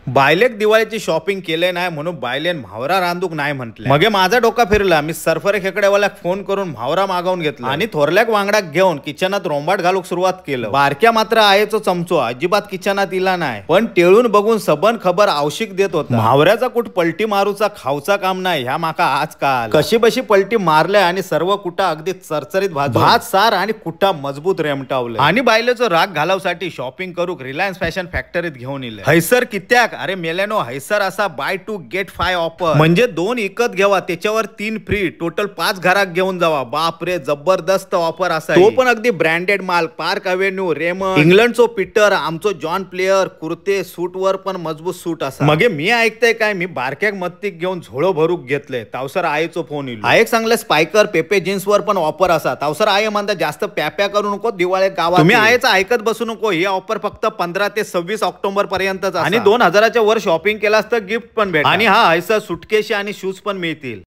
बायलेक दिवाळीची शॉपिंग केले नाही म्हणून बायलेन म्हावरा रांदूक नाही म्हटलं. मगे माझा डोका फिरला. मी सरफरे खेकड्यावाल्याक फोन करून म्हावरा मागवून घेतला आणि थोरल्याक वांगडाक घेऊन किचनात रोंबाट घालूक सुरुवात केलं. बारक्या मात्र आयेचो चमचो अजिबात किचनात इला नाही, पण टेळून बघून सबन खबर आवशिक देत होता. म्हावऱ्याचा कुठ पलटी मारूचा खावचा काम नाही ह्या माका आजकाल. कशी बशी पलटी मारल्या आणि सर्व कुटा अगदी चरचरीत भात सार आणि कुटा मजबूत रेमटावले. आणि बायलेचो राग घालवसाठी शॉपिंग करूक रिलायन्स फॅशन फॅक्टरीत घेऊन इले. हैसर कित्याक? अरे मेल्यानो, हैसर असा बाय 2 गेट 5 ऑफर, म्हणजे 2 इकत घेवा त्याच्यावर 3 फ्री, टोटल 5 घरात घेऊन जावा. बाप रे, जबरदस्त ऑफर असा. तो पण अगदी ब्रँडेड माल, पार्क अव्हेन्यू, रेमंड, इंग्लंडचो पीटर, आमचो जॉन प्लेयर, कुर्ते सूट वर पण मजबूत सूट असा. मगे मी ऐकतंय काय, मी बारक्याक मत्तीक घेऊन झोळो भरूक घेतले. तावसर आईचो फोन इलो. आयक सांगले स्पायकर पेपे जीन्स वर पण ऑफर असा. तावसर I म्हणता जास्त प्याप्या करू नको दिवाळी गावात. तुम्ही आयचं ऐकत बसू नको. ही ऑफर फक्त 15 ते 26 ऑक्टोबर पर्यंतच. आणि 2000च्या वर शॉपिंग केलास तर गिफ्ट पण भेटेल. आणि हा हैसर सुटकेशी आणि शूज पण मिळतील.